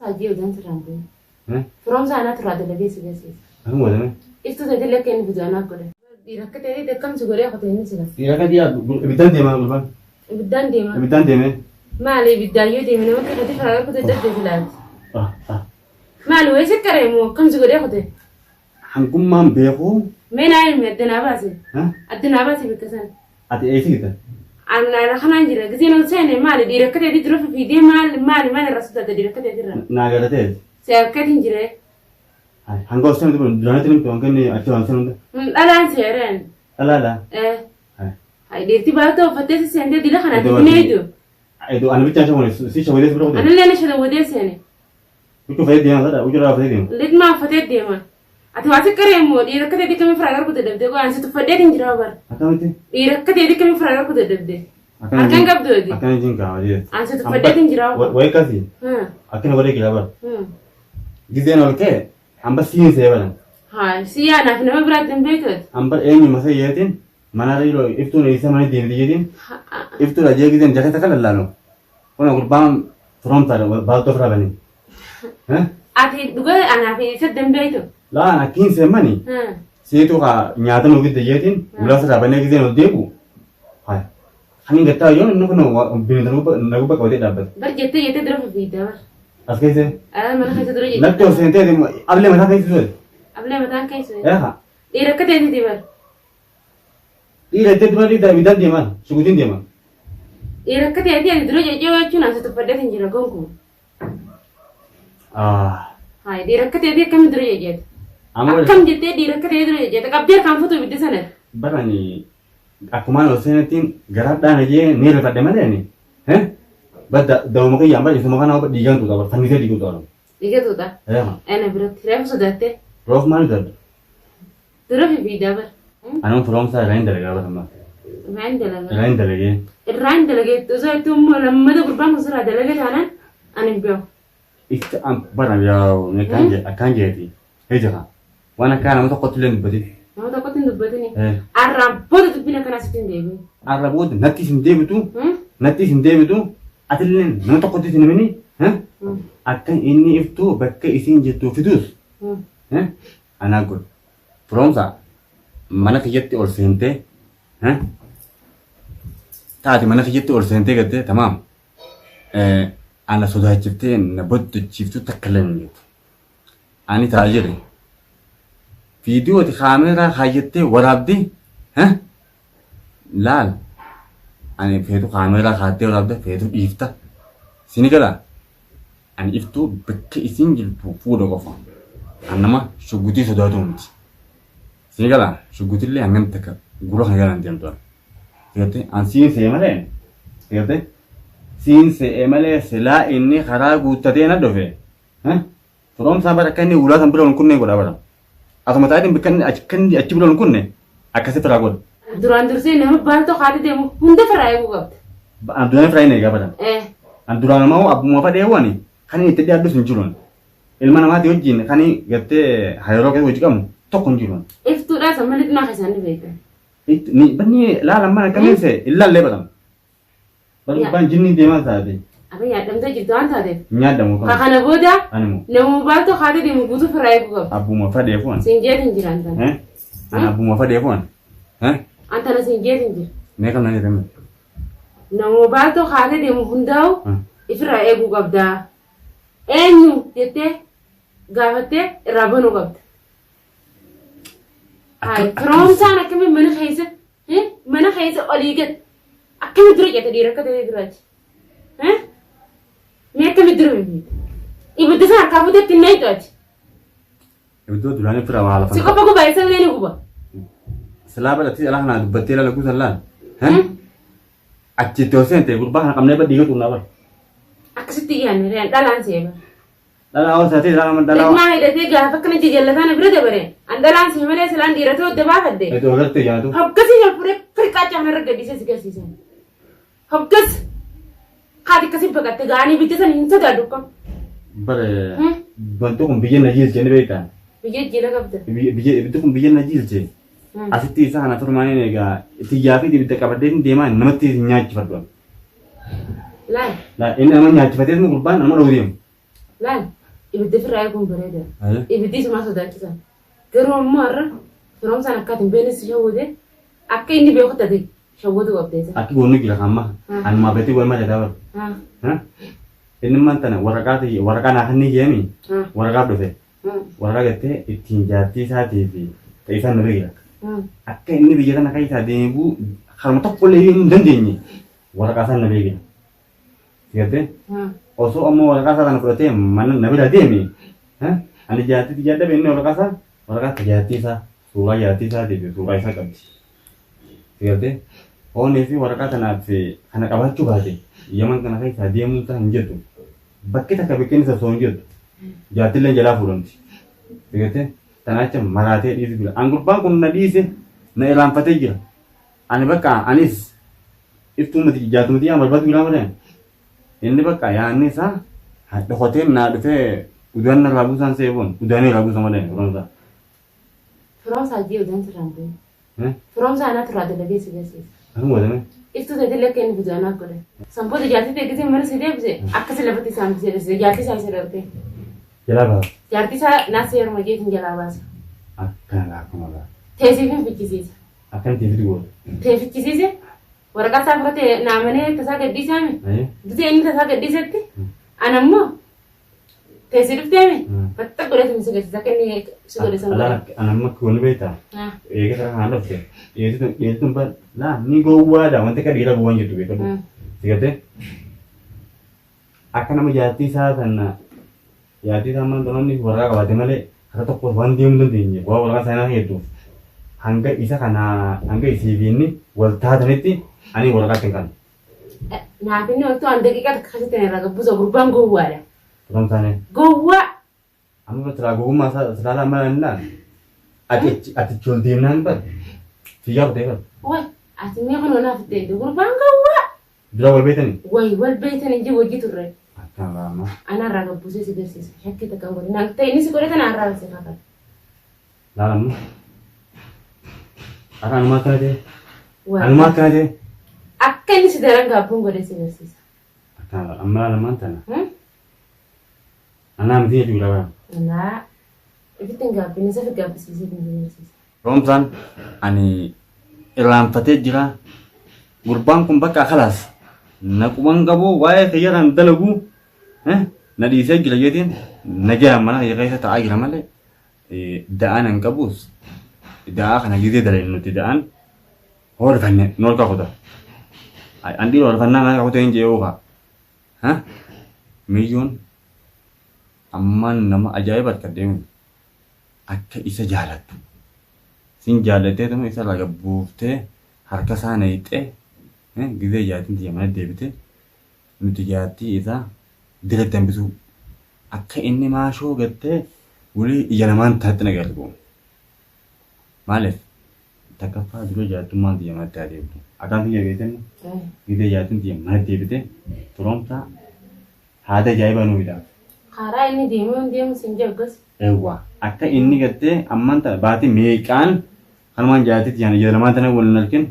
Hajii odaan sirraan ta'e. Firoomsa anaa turaa dalagee si garsiisa. Akkam godhame? Iftuu teetillee akka inni fidu anaaf godhe. Dhiira akka teetii akkam si godhee qote inni sila. Dhiira akka dhiyaa ibiddaan deemaa gurbaan. Ibiddaan deema. Ibiddaan deemee. Maali ibiddaan yoo deeme nama akka keetii firaa qote dadde silaati. Maali wayii si qaree moo akkam si godhee qote? Hangummaan beekuu. Mee naa himi adda naa baase. Adda naa baase bakka sana. Ati eessa jirta? Anna kanaan jira. Giseen ol seene maali dhiira akka teetii dura fifiidee maali maali maali irraa sodaata dhiira akka teetii irraa. Naa galatee. Si harkatiin jira. Hanga ol seenu duraanitti nimtu hanga inni achi ol seenu. Dhalaan seereen. Dhalaadha. Eh. Hay dhiirti baatoo uffattee si seentee dila kana dignee iddoo. Iddoo ani bichaan shakoon si shakoon si bira kutee. Anillee na shakoon seene. Huccuu fayyad deema sadha huccuu irraa fayyad deema. Litmaa uffatee deema. Ati waa si qaree immoo dhiira akka teetii kamii firaa garuu dadhabdee qoyaan si tuffadheetiin jira bara. Akkamitti? Dhiira akka teetii kamii firaa garuu dadhabdee. Harkaan qabdu ati. Akkana jin kaa hojii. An si tuffadheetiin jira. Wayi kasi. Akkana godhee jira bara. Gizeen ol ka'e hamba siin see baran. Haa si yaanaaf nama biraatti hin beektu ati. Hamba eenyuma sayyeetiin mana yeroo iftuun eessa mana deemti jeetiin iftuudha jee gizeen jaketa kan lallaalu. Kun gurbaan firoomtaadha baaltoo firaa banii. Ati dhugaa anaaf isa dandeetu. Laan akkiin seemmani seetu kaa nyaata nuuf fidde jeetiin ulaa sirraa banee gizeen ol deebi'u. Kan hin gattaa yoon inni kun bineensa na gubba qabatee dhaabbata. Bar jettee jettee dura fifiidda bar. As keessee. Mana keessa dura jettee. Natti ol seentee ablee mataa keessa ture. Ablee mataan keessa. Eeha. Dhiira akka teetiiti bar. Dhiira itti dura dhiira ibiddaan deemaa shugutiin deema. Dhiira akka teetii ati dura jechuu jechuun asi tuffadheet hin jira gonkumaa. Hayi dhiira akka teetii akkamitti dura jejjeeta? Akkam jettee dhiira akka teetii dura jejjeeta? Qabdee harkaan futuu ibidda sanatti. Barani akkumaan ol seenettiin garaa dhaana jee ni rifadhe malee ni. Badda dawuma kiyyaan bara isuma kana dhiigaan tuuta bara fannisee dhiiguu tuuta. Dhiiga tuuta? Ana biratti reefu sodaattee. Roof maal gadda? Dura fifiidaa bar. Anuma firoomsaa irraa hin dalagaa bara amma. Irraa hin dalagaa. Irraa hin dalagee. Irraa hin dalagee osoo itti immoo lammata gurbaan kun sirraa dalage taanaan ani hin beeku. Itti an bara yaa akkaan jee akkaan jeeti. Hejira. Waan akkaa nama tokkotti illee hin dubbatin. Nama tokkotti hin dubbatini. Arraan booda dubbiin akkanaa sitti hin deebiin. Arra booda nattis hin deebitu. Nattis hin deebitu. Atillee nama tokkotti hin himini. Akka inni iftuu bakka isiin jirtu fiduus. Anaa godhe. Firoomsaa mana kiyyatti ol seentee taate mana kiyyatti ol seentee gattee tamaam ana sodaachiftee na boddachiiftu takka illee hin jirtu. Ani taa jedhe viidiyooti kaameeraa kaayyattee waraabdee laal ani feetu kaameeraa kaattee waraabde feetu dhiifta sini galaa Ani iftuu bakka isiin jirtu fuudha qofa. An nama shugguxii sodaatu miti. Sii galaa shugguxillee hangam takka gurra kana galaan deemtu an. Sigatte an siin se'e malee sigatte siin se'e malee silaa inni karaa guuttatee na dhufe. Firoomsaa bara akka inni ulaa san bira ol kunnee godha bara. Asuma taa'eetiin bakka inni achi inni achi bira ol kunne akkasitti irraa godha. Duraan dursee nama baaltoo kaatee deemu hunda firraa eeguu qabda. An duraan firraa hin eegaa bara. Eh. An duraan ammoo abbuma fadhee wani kan inni itti dhiyaadhus hin jiru. Ilma namaatii wajjin kan gartee hariiroo keessa hojii qabnu tokko hin jiru. Iftuudhaa san malee xinnaa keessaan ni beekta. Ni banni laala mana akkamiin se'e ilaallee badama. Bar gubbaan jinni deemaa taate. Ati nyaadhamtee jirtu waan taateef. Nyaadhamu Ka kana booda Ani moo. nama baaltoo kaatee deemu guutuu firraa eeguu qaba. Abbuma fadheefu ani. Siin jeetiin jira antana. Eh? Ani abbuma fadheefu ani. Eh? Antana siin jeetiin jira. Mee kam nan jedhame? Nama baaltoo kaatee deemu hundaa'u ifirraa eeguu qabda. Eenyu jettee gaafattee irraa banuu qabda. Hayi firoomsaan akkamiin mana keessa mana keessa olii gad akkamitti dura jette dhiira akka ta'e duraati. Mee akkamitti dura mimmiidha? Ibidda sana harkaa fuutetti hin nayxu ati. Ibidda duraanii fira waa lafa. Si qofa guba isa illee ni guba. Silaa badhatii alaa kanaa dubbattee laala guutan laal. Achitti ol seente gurbaa kana qabnee badii gatu naa bara. Akkasitti dhiyaanne re'an dhalaan seema. Dhalaa hoo saatee dhalaa dhalaa. Ilmaa hidhatee gaafa akkana jajallataa na bira dabare. An dhalaan see malee silaan dhiira ta'uu adda baafadde. Itti agartee jaatu. Hoggasii na fuudhee firqaa caana irra gadhiisee si garsiisan. Hoggas haati akkasii baqatte ga'anii bidda sana hin sodaadhu akkam. Bare wanti kun biyya na jiilche ni beektaa. Biyya jiila qabda. Biyya ibiddi kun biyya na jiilche. Asitti isa kana turmaaniin egaa tiyyaa fi ibidda qabadhee deemaa namatti hin nyaachifadhu. Laal. Laa inni nama nyaachifatee gurbaan nama dhowwu deemu. Laal ibidda ofirraa eeguun bareeda. Ibiddi isumaa sodaachisa. Garuu ammoo har'a firoomsaan akka ati hin beekne si shawwate akka inni beekutti ati shawwatu qabda isa. Akki goonu jira kan amma. Anumaa beetii wal malee bara. Inni immaan tana waraqaa tiyya waraqaa naa kennii jeemi waraqaa dhufe. Waraqaa jettee ittiin jaartii isaatii fi ta'e isaan na beekira. Akka inni biyya tana keessaa deemuu karuma tokko illee hin dandeenye waraqaa isaan na beekira. Sigartee? Osoo ammoo waraqaa isaa kana fudhatee mana na bira deeme ani jaartii tiyya dhabe inni waraqaa isaa waraqaa jaartii isaa suuraa jaartii isaatii fi suuraa isaa qabdi. Sigartee? Hoonii fi waraqaa tanaaf kana qabaachuu baate Yaman kana keessaa deemuun isaa hin jirtu. Bakki takka bakki inni sosso'u hin jirtu. Jaartillee jalaa fuudhamti. Sigartee? Tanaacha maraatee dhiisu jira. An gurbaan kun na dhiise na irraanfatee jira. Ani bakka anis iftuu miti jaatuma tiyyaa barbaadu jira malee. Inni bakka yaanni isaa dhokatee naa dhufee udaan narraa buusaan seefoon udaanii irraa buusa malee firoomsaa. Firoomsaa jee udaan sirraan bu'e. Firoomsaa anatu irraa dalagee si garsiisa. Akkam godhame? Iftuu teetillee akka inni fidu anaaf godhe. San booda jaartii tee gisee mana si deebise akkasi lafatti isaan bisee deebise jaartii isaa isa dhorkee. Jalaa baasa. Jaartii isaa naaf seeruma jeetiin jalaa baasa. Akkana laa akkuma laa. Teesiif hin fichisiisa. Akkamitti fidu goota? Tee fichisiise waraqaa isaa fudhatee naa manee tasaa gadhiisaame. Dutee inni tasaa gadhiisetti ana immoo teessee dhufteemi fatta godhee si garsiisa akka inni si godhe san godhe. Ana amma akka wanni beektaa? Eega karaa kanaan dhufte dhiyeessitu tun bar laa ni gowwaadha wanti akka dhiira gowwaan jirtu beekadhu. Si gartee? Akka nama jaartii isaa sana jaartii isaa mana namni waraqaa qabaate malee karaa tokko waan deemuu dandeenye waa waraqaa seenaa hedduu hanga isa kana hanga isii fi inni wal taatanitti ani waraqaa ittiin kan. Naaf inni oltu an daqiiqaa takka keessatti irraa gabbuusa gurbaan gowwaadha. Turan taane. Gowwaa. Amma silaa gowwummaa isaa silaa lama hin laan. Ati ati achi ol deemnaan bar. Fiyyaa kutee bar. Way ati mee kunoo naaf itti eegde gurbaan gowwaa. Dura wal beektanii? Way wal beektan inji wajji turre. Akkana laa amma. Ana irraa gabbuusee si garsiisa. Shakkii takka hin godhin. Naan ta'e inni si godhe tana irraa si kakata. Laal amma. Akka anumaa akkana ta'e. Way. Anumaa akkana ta'e. Akka inni si daran gaabbuun godhe si garsiisa. Akkana laal amma laal ammaan tana. Hmm? Anaa miti jechuudha bara. Laa. Ifitti hin gaabbine isa fi gaabbisiisee hin garsiisa. Roomsaan ani irraanfatee jira. Gurbaan kun bakka kalaas na quban qabu waa'ee kiyyarraan dalagu na dhiisee jira jeetiin nagayaan mana kiyya keessa taa'aa jira malee da'aan hin qabus da'aa kana gizee dalaynu nuti da'aan hoolfanne nu harkaa kuta. An dhiira hoolfannaa na harkaa kutee hin jee'uu kaa. Miyyoon ammaan nama ajaa'iba harkadhee akka isa jaalattu. Sin jaalatteetuma isa irraa gad buuftee harka isaa nayxee gizee jaartiin tiyya mana deebite nuti jaartii isaa diratti hambisuu akka inni maashoo gattee wly ija namaan tanatti na gargu. Maaliif takkaffaa dura jaartummaan tiyya manatti haa deebitu. Akkaan tiyya beektan gizee jaartiin tiyya mana deebite firoomsaa Haada ajaa'ibaa nuu fidaaf. Karaa inni deemu yoon deemu sin jedhu akkas. Eewwa akka inni gartee ammaan tana baatii meeqaan kanumaan jaartii tiyyaan ija lamaan tana wal hin arkin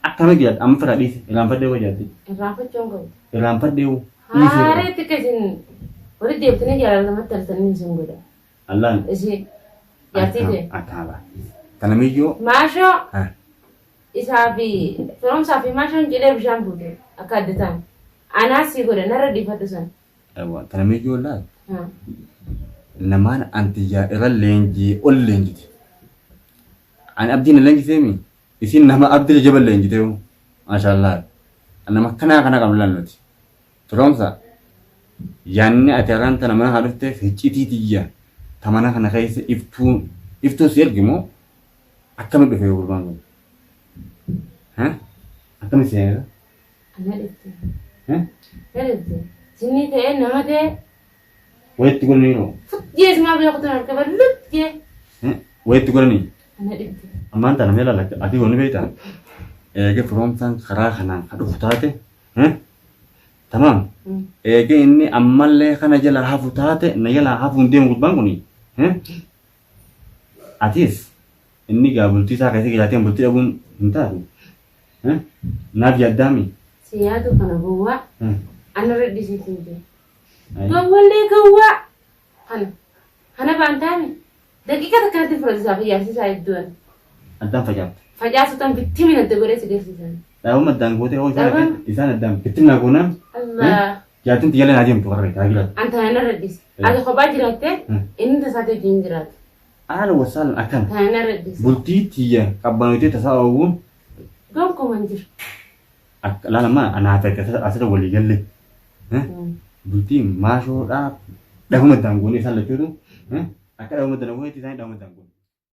akka nama jiraadha amma firaa dhiise irraanfadhee hoo jaartii. Irraanfachuu hin qabdu. Irraanfadhee hoo dhiisee hoo. Haareetti akka isin walitti deebitanii jaalala namatti taltanii isin godha. Allaan. Isin jaartii ta'e. Akkaaba. Kana miyyoo. Maashoo. Isaa fi firoomsaa fi maashoon cilee bishaan buute akka adda ta'an. Anaa sii godha narra dhiifadhu san. Ewa tana miyyoo laal. Namaan antiyyaa irra leenjii ol leenjite. Ani abdiin na leenjiseemi. Isin nama abdii jaba leenjite hoo. Maashaallah. Nama akkanaa kana qabna laal nuti. Firoomsa yaanni ati har'aan tana mana kana dhufteef hiccitii tiyya ta mana kana keessa iftuu iftuu si ergi moo akkami dhufe gurbaan kun? Ha? Akkami seenera? Na dhifte. Ha? Na dhifte. Jinnii ta'ee nama ta'ee Wayitti godhanii moo? fut jee simaa beekutu harka ballut jee. Wayitti godhanii? Na dhifte. Ammaan tana mee laala ati wanni beektaa? Eega firoomsaan karaa kanaan ka dhufu taate Tamaam. Eega inni ammallee kana jala hafu taate na jalaa hafuu hin deemu gurbaan kuni. Atis inni gaa bultii isaa keessa jiraatee bultii dhabuun hin taatu. Naaf yaaddaami. Si yaadu kana gowwaa anarra dhiisiitiin jira. Gowwallee gowwaa. Kana. Kana baantaami. Daqiiqa takkanatti fudhatu isaa fayyaarsisaa iddoon. Addaan facaafte. Facaasu tan bittimina adda godhee si garsiisan. Dhaabama addaan gootee hoo isaan Dhaabama. isaan addaan bittimnaa goonaan Allah. jaartiin xiyyalee naa deemtu qarree taagilaa. An tana narra dhis. Ati kophaa jiraattee inni tasaate wajjin jiraatu. Haala wasaalan akkana. Tana narra dhis. Bultii tiyya qabbanootee tasaa oowwuun Gonkumaa hin jiru. akka laalama anaa ta'e asirra walii galle. Bultii maashoodhaa dhabama addaan goonee isaan lachuutu akka dhabama addaan goonee isaan dhabama addaan goonee.